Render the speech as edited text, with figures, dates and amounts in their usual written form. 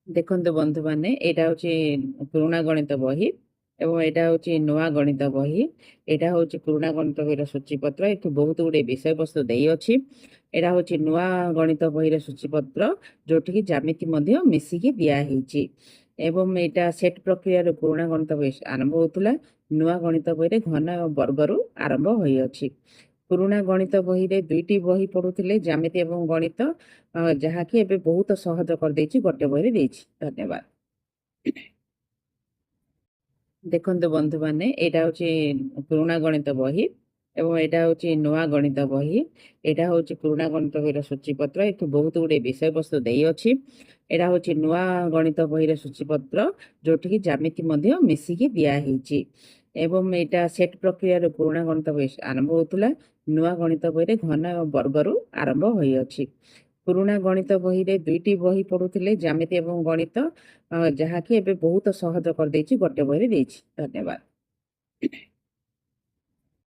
ଦେଖନ୍ତୁ ବନ୍ଧୁମାନେ, ଏଇଟା ହେଉଛି ପୁରୁଣା ଗଣିତ ବହି ଏବଂ ଏଇଟା ହେଉଛି ନୂଆ ଗଣିତ ବହି। ଏଇଟା ହେଉଛି ପୁରୁଣା ଗଣିତ ବହିର ସୂଚୀପତ୍ର। ଏଠି ବହୁତ ଗୁଡ଼ିଏ ବିଷୟବସ୍ତୁ ଦେଇଅଛି। ଏଇଟା ହେଉଛି ନୂଆ ଗଣିତ ବହିର ସୂଚୀପତ୍ର, ଯୋଉଠିକି ଜ୍ୟାମିତି ମଧ୍ୟ ମିଶିକି ଦିଆହେଇଛି। ଏବଂ ଏଇଟା ସେଟ୍ ପ୍ରକ୍ରିୟାରୁ ପୁରୁଣା ଗଣିତ ବହି ଆରମ୍ଭ ହେଉଥିଲା, ନୂଆ ଗଣିତ ବହିରେ ଘନ ଏବଂ ବର୍ଗରୁ ଆରମ୍ଭ ହୋଇଅଛି। ପୁରୁଣା ଗଣିତ ବହିରେ ଦୁଇଟି ବହି ପଢୁଥିଲେ, ଜ୍ୟାମିତି ଏବଂ ଗଣିତ, ଯାହାକି ଏବେ ବହୁତ ସହଜ କରିଦେଇଛି, ଗୋଟେ ବହିରେ ଦେଇଛି। ଧନ୍ୟବାଦ। ଦେଖନ୍ତୁ ବନ୍ଧୁମାନେ, ଏଇଟା ହେଉଛି ପୁରୁଣା ଗଣିତ ବହି ଏବଂ ଏଇଟା ହେଉଛି ନୂଆ ଗଣିତ ବହି। ଏଇଟା ହେଉଛି ପୁରୁଣା ଗଣିତ ବହିର ସୂଚୀପତ୍ର। ଏଠି ବହୁତ ଗୁଡ଼ିଏ ବିଷୟବସ୍ତୁ ଦେଇଅଛି। ଏଇଟା ହେଉଛି ନୂଆ ଗଣିତ ବହିର ସୂଚୀପତ୍ର, ଯୋଉଠିକି ଜ୍ୟାମିତି ମଧ୍ୟ ମିଶିକି ଦିଆହେଇଛି। ଏବଂ ଏଇଟା ସେଟ୍ ପ୍ରକ୍ରିୟାରୁ ପୁରୁଣା ଗଣିତ ବହି ଆରମ୍ଭ ହେଉଥିଲା, ନୂଆ ଗଣିତ ବହିରେ ଘନ ଏବଂ ବର୍ଗରୁ ଆରମ୍ଭ ହୋଇଅଛି। ପୁରୁଣା ଗଣିତ ବହିରେ ଦୁଇଟି ବହି ପଢୁଥିଲେ, ଜ୍ୟାମିତି ଏବଂ ଗଣିତ, ଯାହାକି ଏବେ ବହୁତ ସହଜ କରିଦେଇଛି, ଗୋଟେ ବହିରେ ଦେଇଛି। ଧନ୍ୟବାଦ।